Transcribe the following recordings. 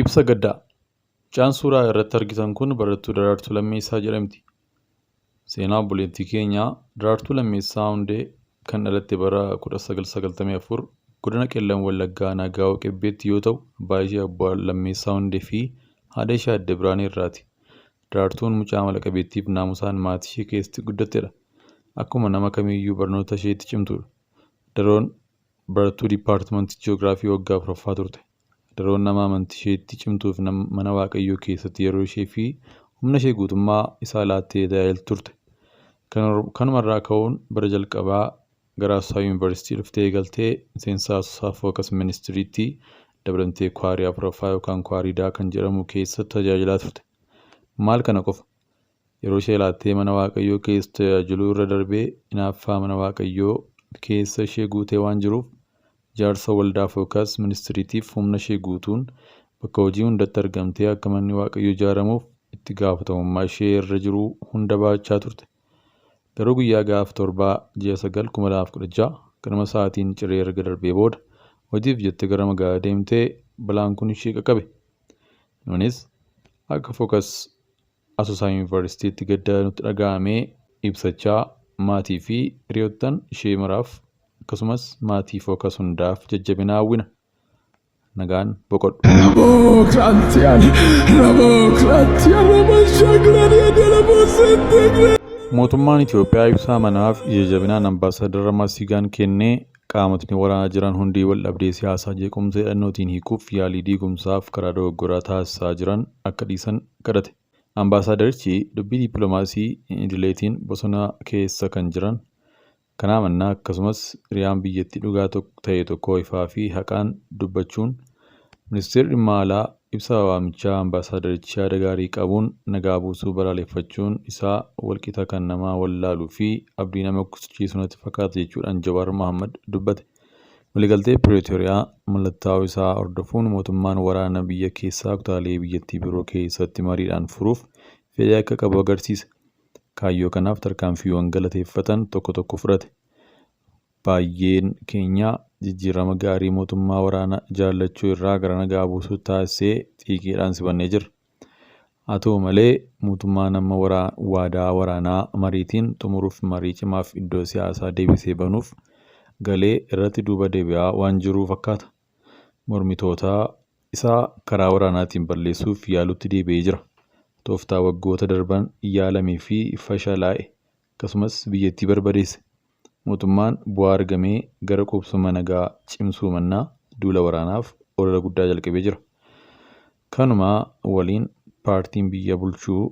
Ibsa gaddaa. Mucaan suuraa irratti argitan kun barattuu Daraartuu Lammeessaa jedhamti. Seenaa obboleettii keenyaa Daraartuu Lammeessaa Hundee kan dhalatte bara 1994 godina Qellam Wallaggaa Naagaawoo Qebbeetti yoo ta'u, abbaa ishee Obbo Lammeessaa Hundee fi haadha ishee Aadde Biraanee irraati. Daraartuun mucaa amala qabeettiif naamusaan maatii ishee keessatti guddattedha. Akkuma nama kamiiyyuu barnoota isheetti cimtuudha. Daroon barattuu diippaartimantii Ji'oogiraafii waggaa afuraffaa turte. Daroon nama amantii isheetti cimtuu fi mana Waaqayyoo keessatti yeroo ishee fi humna ishee guutummaa isaa laattee tajaajiltu turte. Kanumarraa ka'uun bara jalqabaa gara Asoosaa Yuunivarsiitii dhuftee eegaltee miseensa Asoosaa Fookas Ministiriitti dabalamtee kwaarii afuraffaa yookaan kwaarii daa kan jedhamu keessa tajaajilaa turte. Maal kana qofa? Yeroo ishee laattee mana Waaqayyoo keessa tajaajiluu irra darbee hinaaffaa mana Waaqayyoo keessa ishee guutee waan jiruuf ijaarsa waldaa Fookas Ministiriitiif humna ishee guutuun bakka hojii hundatti argamtee akka manni Waaqayyoo ijaaramuuf itti gaafatamummaa ishee irra jiru hunda baachaa turte. Garuu guyyaa gaafa 7 ji'a 9 2016 ganama sa'aatiin ciree erga darbee booda hojiif jettee gara magaalaa deemtee balaan kun ishee qaqqabe. Nunis akka Fookas Asoosaa Yuunivarsiitiitti gadda nutti dhaga'ame ibsachaa maatii fi hiriyoottan ishee maraaf akkasumas maatii Fookas hundaaf jajjabina hawwina. Nagaan boqodhu. Mootummaan Itoophiyaa ibsa amanaaf ija jabinaan Ambaasaadar Masiigaan kenne qaamotni waraanaa jiran hundi waldhabdee siyaasaa jeequmsa hidhannootiin hiikuuf yaalii diigumsaaf karaa dogoggoraa taasisaa jiran akka dhiisan kadhate. Ambaasaadarichi dubbii dippiloomaasii idileetiin bosona keessa kan jiran kanaa mannaa akkasumas hiriyaan biyyattii dhugaa ta'e tokko ifaa fi haqaan dubbachuun ministeerri dhimma alaa ibsa waamichaa ambaasaadarichi yaada gaarii qabuun nagaa buusuu balaaleffachuun isaa walqixa kan nama wallaaluu fi abdii nama kutachiisu natti fakkaata jechuudhaan Jawaar Mohammad dubbate. Waliigaltee Piriitooriyaa mallattaa'uu isaa hordofuun mootummaan waraana biyya keessaa kutaalee biyyattii biroo keessatti mariidhaan furuuf fedhii akka qabu agarsiise. Kaayyoo kanaaf tarkaanfiiwwan galateeffatan tokko tokko fudhate. Baay'een keenya jijjiirama gaarii mootummaa waraana jaallachuu irraa gara nagaa buusuutti taasisee xiiqiidhaan simannee jirra. Haa ta'u malee mootummaan amma waadaa waraanaa mariitiin xumuruuf marii cimaaf iddoo siyaasaa deebisee banuuf galee irratti duuba deebi'aa waan jiru fakkaata. Mormitoota isaa karaa waraanaatiin balleessuuf yaalutti deebi'ee jira. Tooftaa waggoota darban yaalamee fi fashalaa'e akkasumas biyyattii barbadeesse. Mootummaan bu'aa argamee gara qubsuma nagaa cimsuu mannaa duula waraanaaf olola guddaa jalqabee jira. Kanuma waliin paartiin biyya bulchuu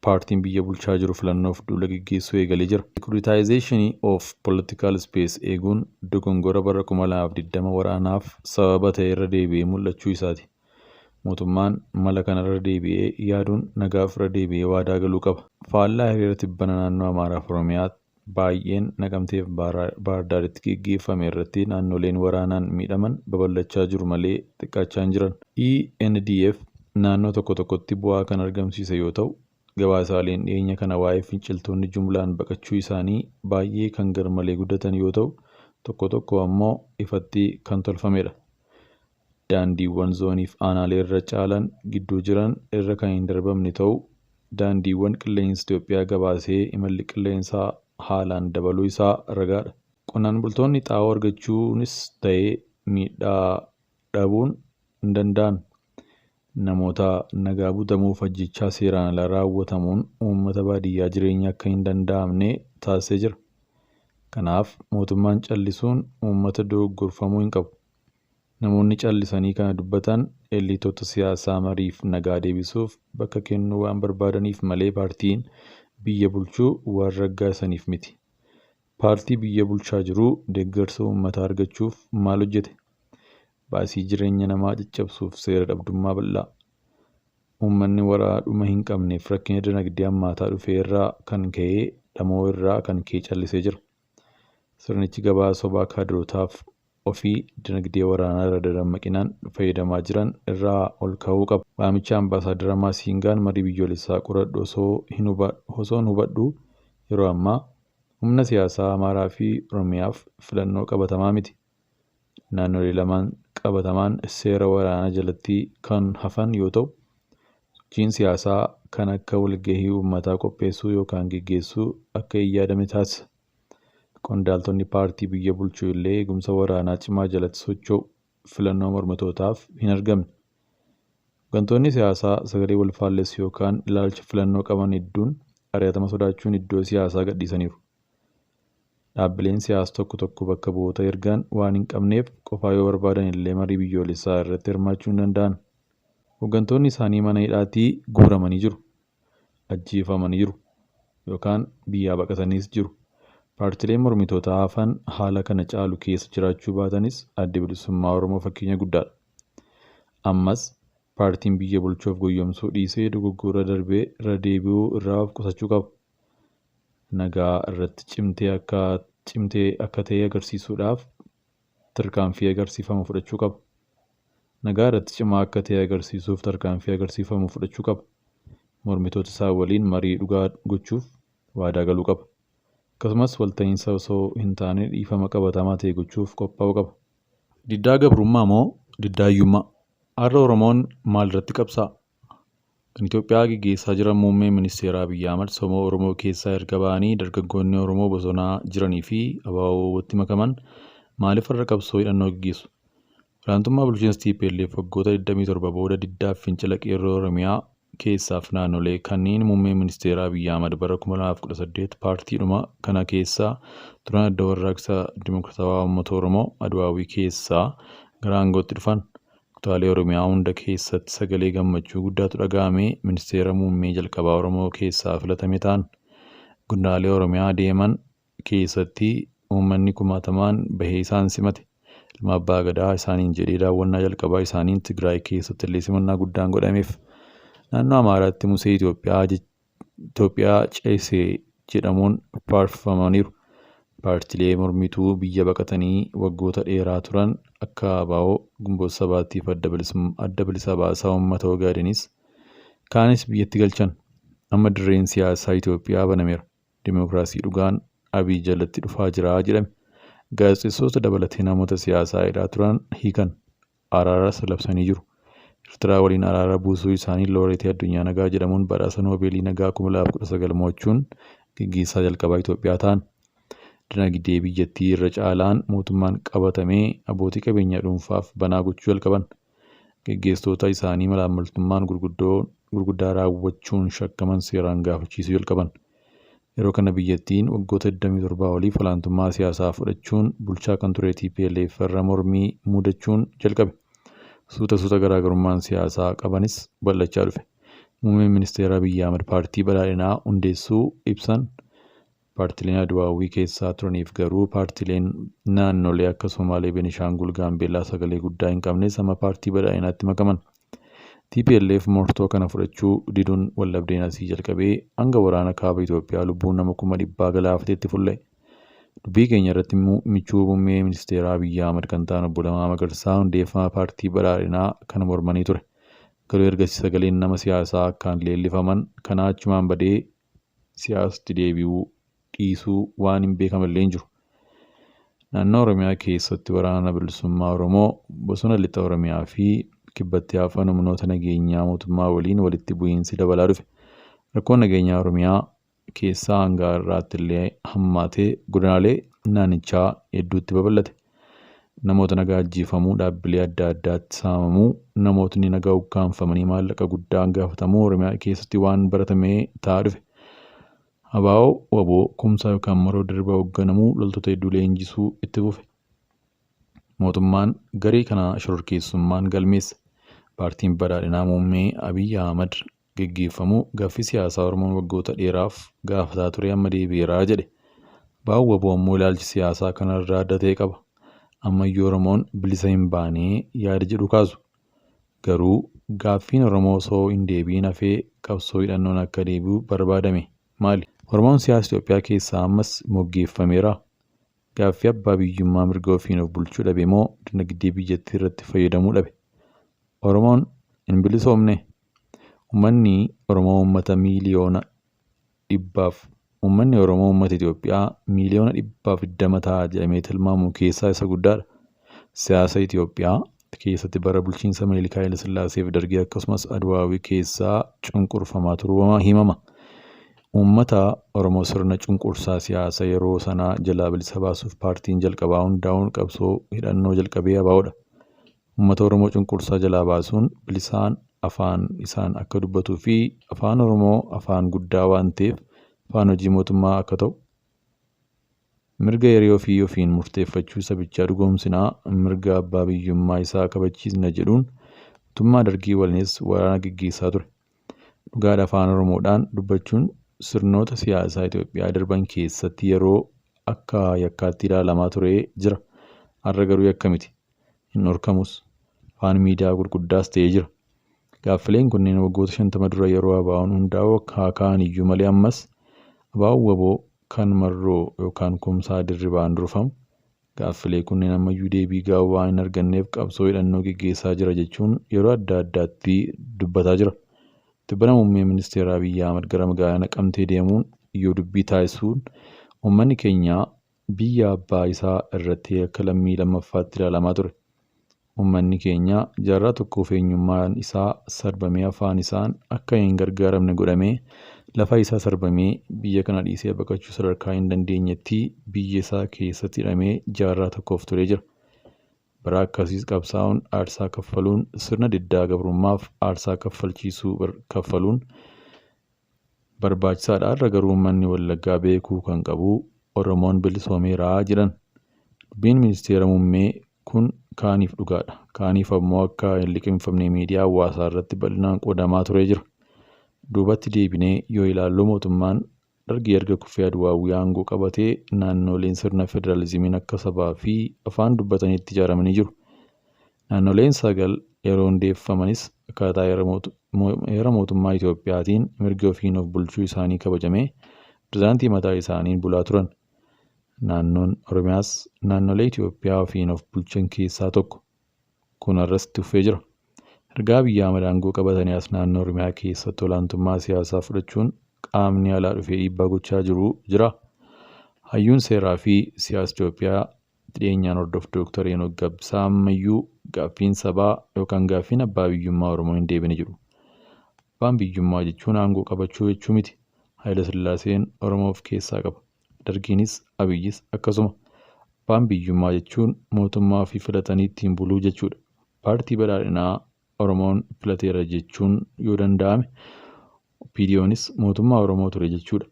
paartiin biyya bulchaa jiru filannoof duula geggeessuu eegalee jira. Securitization of political space eeguun dogongora bara 2020 waraanaaf sababa ta'e irra deebi'ee mul'achuu isaati. Mootummaan mala kana irra deebi'ee yaaduun nagaaf irra deebi'ee waadaa galuu qaba. Faallaa hiriira tibbana naannoo Amaaraaf Oromiyaa baay'een Naqamteef Baahirdaaritti geggeeffame irratti naannoleen waraanaan miidhaman babal'achaa jiru malee xiqqaachaa hin jiran. ENDF naannoo tokko tokkotti bu'aa kan argamsiise yoo ta'u, gabaasaaleen dhiyeenya kana waa'ee finciltoonni jumlaan baqachuu isaanii baay'ee kan garmalee guddatan yoo ta'u, tokko tokko ammoo ifatti kan tolfamedha. Daandiiwwan zooniif aanaalee irra caalan gidduu jiran irra kan hin darbamne ta'uu daandiiwwan qilleensa Itoophiyaa gabaasee imalli qilleensaa haalaan dabaluu isaa ragaadha. Qonnaan bultoonni xaa'oo argachuunis ta'ee miidhaa dhabuun hin danda'an. Namoota nagaa butamuuf ajjeechaa seeraan alaa raawwatamuun uummata baadiyyaa jireenya akka hin danda'amne taasisee jira. Kanaaf mootummaan callisuun uummata dogoggorfamuu hin qabu. Namoonni callisanii kana dubbatan elitoota siyaasaa mariif nagaa deebisuuf bakka kennuu waan barbaadaniif malee paartiin biyya bulchuu waan raggaasaniif miti. Paartii biyya bulchaa jiru deeggarsa uummataa argachuuf maal hojjete? Baasii jireenya namaa caccabsuuf seera dhabdummaa bal'aa. Uummanni waraana dhuma hin qabneef rakkina dinagdee hammaataa dhufe irraa kan ka'ee dhama'uu irraa kan ka'e callisee jira. Sirnichi gabaa sobaa kaadirootaaf ofii dinagdee waraanaa irra dadammaqinaan fayyadamaa jiran irraa ol ka'uu qaba. Waamicha Ambaasaadara Maasiingaan marii biyyoolessaa qoradhu osoo osoon hubadhuu yeroo ammaa humna siyaasaa Amaaraa fi Oromiyaaf filannoo qabatamaa miti. Naannolee lamaan qabatamaan seera waraanaa jalatti kan hafan yoo ta'u, sochiin siyaasaa kan akka walgahii uummataa qopheessuu yookaan geggeessuu akka hin yaadamne taasisa. Qondaaltonni paartii biyya bulchu illee eegumsa waraanaa cimaa jalatti socho'u, filannoo mormitootaaf hin argamne. Hooggantoonni siyaasaa sagalee wal faallessu yookaan ilaalcha filannoo qaban hedduun ari'atama sodaachuun iddoo siyaasaa gadhiisaniiru. Dhaabbileen siyaasaa tokko tokko bakka bu'oota ergan waan hin qabneef qofaa yoo barbaadan illee marii biyyoolessaa irratti hirmaachuu hin danda'an. Hooggantoonni isaanii mana hidhaatii guuramanii jiru, ajjeefamanii jiru yookaan biyyaa baqataniis jiru. Paartileen mormitootaa hafan haala kana caalu keessa jiraachuu baatanis Addi Bilisummaa Oromoo fakkeenya guddaadha. Ammas paartiin biyya bulchuuf goyyomsuu dhiisee dogoggora darbee irra deebi'uu irraa of qusachuu qaba. Nagaa irratti cimtee akka ta'e agarsiisuudhaaf tarkaanfii agarsiifamu fudhachuu qaba. Nagaa irratti cimaa akka ta'e agarsiisuuf tarkaanfii agarsiifamu fudhachuu qaba. Mormitoota isaa waliin marii dhugaa gochuuf waadaa galuu qaba. Akkasumas walta'iinsa osoo hin taane dhiifama qabatamaa ta'e gochuuf qophaa'uu qaba. Diddaa gabrummaa moo diddaa hiyyummaa? Har'a Oromoon maal irratti qabsaa'a? Kan Itoophiyaa gaggeessaa jiran muummee ministeera Abiyyi Ahmad somoo Oromoo keessaa erga ba'anii dargaggoonni Oromoo bosonaa jiranii fi ABO'tti makaman maaliif har'a qabsoo hidhannoo gaggeessu? Olaantummaa bulchiinsa TPLF waggoota 27 booda diddaa fi fincila qeerroo Oromiyaa keessaaf naannolee kanneen muummee ministeera Abiyyi Ahmad bara 2018 paartiidhuma kana keessa turan Adda Warraaqsa Dimokiraatawaa Uummata Oromoo Adwaawii keessaa gara aangootti dhufan. Kutaalee Oromiyaa hunda keessatti sagalee gammachuu guddaatu dhaga'amee ministeera muummee jalqabaa Oromoo keessaa filatame ta'an. Godinaalee Oromiyaa deeman keessatti uummanni kumaatamaan bahee isaan simate. Ilma Abbaa Gadaa isaaniin jedhee daawwannaa jalqabaa isaaniin Tigraay keessatti illee simannaa guddaan godhameef. Naannoo Amaaraatti Musee Itoophiyaa ceese jedhamuun faarfamaniiru. Paartilee mormituu biyya baqatanii waggoota dheeraa turan akka ABO, Ginboot Sabaattiif Adda Bilisa Baasaa Uummata Ogaadeenis kaanis biyyatti galchan. Amma dirreen siyaasaa Itoophiyaa banameera. Dimookiraasii dhugaan Abiy jalatti dhufaa jira jedhame. Gaazexeessitoota dabalatee namoota siyaasaa hidhaa turan hiikan. Araaras labsanii jiru. Ertiraa waliin araara buusuu isaanii Looreetii Addunyaa Nagaa jedhamuun badhaasa Noobeelii Nagaa 2019 mo'achuun gaggeessaa jalqabaa Itoophiyaa ta'an. Dinagdee biyyattii irra caalaan mootummaan qabatamee abbootii qabeenyaa dhuunfaaf banaa gochuu jalqaban. Gaggeessitoota isaanii malaammaltummaan gurguddaa raawwachuun shakkaman seeraan gaafachiisuu jalqaban. Yeroo kana biyyattiin waggoota 27 oliif olaantummaa siyaasaa fudhachuun bulchaa kan ture TPLF irra mormii mudachuun jalqabe. Suuta suuta garaagarummaan siyaasaa qabanis bal'achaa dhufe. Muummeen ministeera Abiyyi Ahmad paartii badhaadhinaa hundeessuu ibsan. Paartileen Adwaawwii keessaa turaniif garuu paartileen naannolee akka Somaalee, Benishaangul, Gaambeellaa sagalee guddaa hin qabnes amma paartii badhaadhinaatti makaman. TPLF murtoo kana fudhachuu diduun waldhabdeen asii jalqabee hanga waraana kaaba Itoophiyaa lubbuu nama 100,000 galaafateetti fulla'e. Dubbii keenya irratti michuu muummee ministeera Abiyyi Ahmad kan ta'an obbo Lammaa Magarsaa hundeeffama paartii badhaadhinaa kana mormanii ture. Garuu ergasii sagaleen nama siyaasaa akkaan leellifaman kanaa achumaan badee siyaasatti deebi'uu dhiisuu waan hin beekamallee hin jiru. Naannoo Oromiyaa keessatti waraana bilisummaa Oromoo bosona lixa Oromiyaa fi kibbatti hafan humnoota nageenyaa mootummaa waliin walitti bu'iinsi dabalaa dhufe. Rakkoon nageenyaa Oromiyaa keessaa hanga har'aatti illee hammaatee godinaalee naannichaa hedduutti babal'ate. Namoota nagaa ajjeefamuu, dhaabbilee adda addaatti saamamuu, namootni nagaa ukkaamfamanii maallaqa guddaan gaafatamuu Oromiyaa keessatti waan baratamee ta'aa dhufe. ABO wbo Kumsaa yookaan Maroo Dirribaa hoogganamuu loltoota hedduu leenjisuu itti fufe. Mootummaan garee kana shororkeessummaan galmeesse. Paartiin Badhaadhinaa Muummee Abiyyi Ahmad geggeeffamu gaaffii siyaasaa Oromoon waggoota dheeraaf gaafataa ture amma deebi'eera jedhe. ABO wbo ammoo ilaalchi siyaasaa kanarraa adda ta'e qaba. Ammayyuu Oromoon bilisa hin baane yaada jedhu kaasu. Garuu gaaffiin Oromoo osoo hin deebi'in hafee qabsoo hidhannoon akka deebi'u barbaadame maali? Oromoon siyaasa Itoophiyaa keessaa ammas moggeeffameeraa? Gaaffii abbaa biyyummaa mirga ofiin of bulchuu dhabe moo dinagdee biyyattii irratti fayyadamuu dhabe? Oromoon hin bilisoomnee? Uummanni Oromoo uummata miiliyoona dhibbaaf Uummanni Oromoo uummata Itoophiyaa miiliyoona 120 ta'a jedhamee tilmaamamu keessaa isa guddaadha. Siyaasa Itoophiyaa keessatti bara bulchiinsa Minilik Haayile Sillaasee fi Dargii akkasumas Adwaawii keessaa cunqurfamaa turuu himama. Uummata Oromoo sirna cunqursaa siyaasa yeroo sanaa jalaa bilisa baasuuf paartiin jalqabaa hundaa'uun qabsoo hidhannoo jalqabee ABOdha. Uummata Oromoo cunqursaa jalaa baasuun bilisaan afaan isaan akka dubbatuu fi afaan Oromoo afaan guddaa waan ta'eef afaan hojii mootummaa akka ta'u mirga hiree ofii ofiin murteeffachuu sabichaa dhugoomsinaa mirga abbaa biyyummaa isaa kabachiisna jedhuun mootummaa Dargii waliinis waraana gaggeessaa ture. Dhugaadha afaan Oromoodhaan dubbachuun sirnoota siyaasaa Itoophiyaa darban keessatti yeroo akka yakkaatti ilaalamaa ture jira. Har'a garuu yakka miti. Hin dhorkamus. Afaan miidiyaa gurguddaas ta'ee jira. Gaaffileen kunneen waggoota 50 dura yeroo ABO'n hundaa'u haa ka'an iyyuu malee ammas ABO'n WBO kan Marroo yookaan Kumsaa Dirribaan durfamu gaaffilee kunneen ammayyuu deebii gahaa waan hin arganneef qabsoo hidhannoo geggeessaa jira jechuun yeroo adda addaatti dubbataa jira. Tibbana Muummeen Ministeeraa Abiyyi Ahmad gara magaalaa Naqamtee deemuun yoo dubbii taasisuun uummanni keenya biyya abbaa isaa irratti akka lammii lammaffaatti ilaalamaa ture. Uummanni keenya jaarraa tokkoof eenyummaan isaa sarbamee afaan isaan akka hin gargaaramne godhamee lafa isaa sarbamee biyya kana dhiisee baqachuu sadarkaa hin dandeenyetti biyya isaa keessatti hidhamee jaarraa tokkoof turee jira. Bara akkasiis qabsaa'uun aarsaa kaffaluun sirna diddaa gabrummaaf aarsaa kaffalchiisuu kaffaluun barbaachisaadha. Har'a garuu uummanni Wallaggaa beekuu kan qabu Oromoon bilisoomeera jedhan. Dubbiin ministeera muummee kun kaaniif dhugaadha. Kaaniif ammoo akka hin liqimfamne miidiyaa hawaasaa irratti bal'inaan qoodamaa turee jira. Duubatti deebinee yoo ilaallu mootummaan Dargii erga kufee Adwaawwii aangoo qabatee naannoleen sirna federaalizimiin akka sabaa fi afaan dubbatanitti ijaaramanii jiru. Naannoleen sagal yeroo hundeeffamanis akkaataa heera mootummaa Itoophiyaatiin mirgi ofiin of bulchuu isaanii kabajamee pirezidaantii mataa isaaniin bulaa turan. Naannoon Oromiyaas naannolee Itoophiyaa ofiin of bulchan keessaa tokko. Kun har'as itti fufee jira. Erga Abiyyi Ahmad aangoo qabatanii as naannoo Oromiyaa keessatti olaantummaa siyaasaa fudhachuun qaamni alaa dhufee dhiibbaa gochaa jiru jira. Hayyuun seeraa fi siyaasa Itoophiyaa itti dhiyeenyaan hordofu Dooktar Henook Gabbisaa ammayyuu gaaffiin sabaa yookaan gaaffiin abbaa biyyummaa Oromoo hin deebine jedhu. Abbaan biyyummaa jechuun aangoo qabachuu jechuu miti. Haayila Sillaaseen Oromoo of keessaa qaba. Dargiinis Abiyyis akkasuma. Abbaan biyyummaa jechuun mootummaa ofii filatanii ittiin buluu jechuudha. Paartii Badhaadhinaa Oromoon filateera jechuun yoo danda'ame OPDOnis mootummaa Oromoo ture jechuudha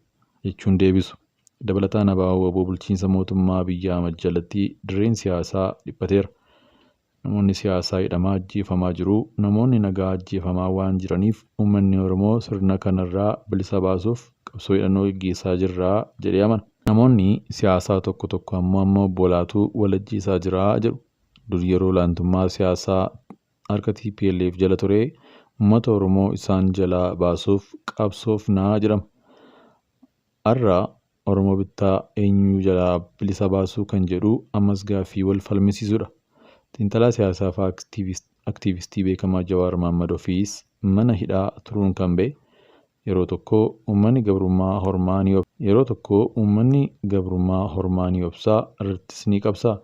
jechuun deebisu. Dabalataan ABO wbo bulchiinsa mootummaa Abiyyi Ahmad jalatti dirreen siyaasaa dhiphateera. Namoonni siyaasaa hidhamaa ajjeefamaa jiru. Namoonni nagaa ajjeefamaa waan jiraniif uummanni Oromoo sirna kanarraa bilisa baasuuf qabsoo hidhannoo geggeessaa jirra jedhee amana. Namoonni siyaasaa tokko tokko ammoo amma obbolaatu wal ajjeesaa jira jedhu. Dur yeroo olaantummaa siyaasaa harka tplf jala ture uummata Oromoo isaan jalaa baasuuf qabsoofna jedhama. Har'a Oromoo bittaa eenyu jalaa bilisa baasuu kan jedhu ammas gaaffii wal falmisiisudha. Xiinxalaa siyaasaa fi aktiivistii beekamaa Jawaar Mahaammad ofiis mana hidhaa turuun kan ba'e yeroo tokko uummanni gabrummaa hormaa ni yeroo tokko uummanni gabrummaa hormaa ni obsa irrattis ni qabsa.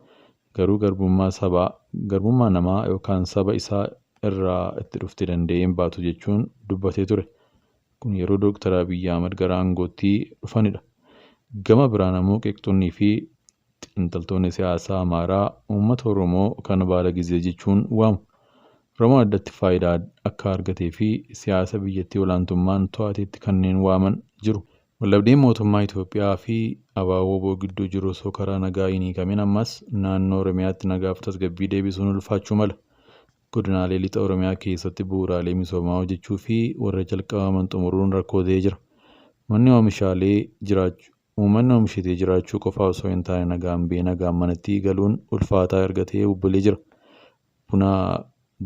Garuu garbummaa sabaa garbummaa namaa yookaan saba isaa irraa itti dhufte danda'ee hin baatu jechuun dubbatee ture. Kun yeroo Dooktar Abiyyi Ahmad gara aangootti dhufanidha. Gama biraan ammoo qeeqxonnii fi xiinxaltoonni siyaasaa Amaaraa uummata Oromoo kan baala gizee jechuun waamu. Oromoon addatti faayidaa akka argatee fi siyaasa biyyattii olaantummaan to'ateetti kanneen waaman jiru. Waldhabdeen mootummaa Itoophiyaa fi ABO-WBO gidduu jiru osoo karaa nagaa hin hiikamin ammas naannoo Oromiyaatti nagaaf tasgabbii deebisuun ulfaachuu mala. Godinaalee Lixa Oromiyaa keessatti bu'uuraalee misoomaa hojjechuu fi warra jalqabaman xumuruun rakkoo ta'ee jira. Manni oomishaalee jiraachuu Uummanni oomishatee jiraachuu qofaa osoo hin taane nagaan ba'ee nagaan manatti galuun ulfaataa erga ta'ee bubbulee jira. Buna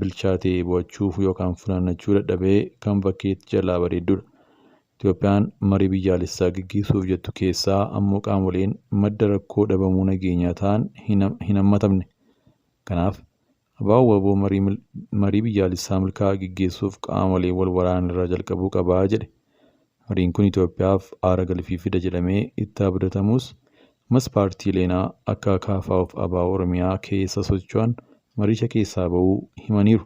bilchaate bu'achuu yookaan funaannachuu dadhabee kan bakkeetti jalaa bareeddudha. Itoophiyaan marii biyyaalessaa gaggeessuuf jettu keessaa ammoo qaamoleen madda rakkoo dhabamuu nageenyaa ta'an hin hammatamne. Kanaaf ABO-WBO marii biyyaalessaa milkaa'aa geggeessuuf qaamolee wal waraanan irraa jalqabuu qaba jedhe. Mariin kun Itoophiyaaf aara galfii fida jedhamee itti abdatamus ammas paartiileen akka KFO fi ABO Oromiyaa keessa socho'an maricha keessaa ba'uu himaniiru.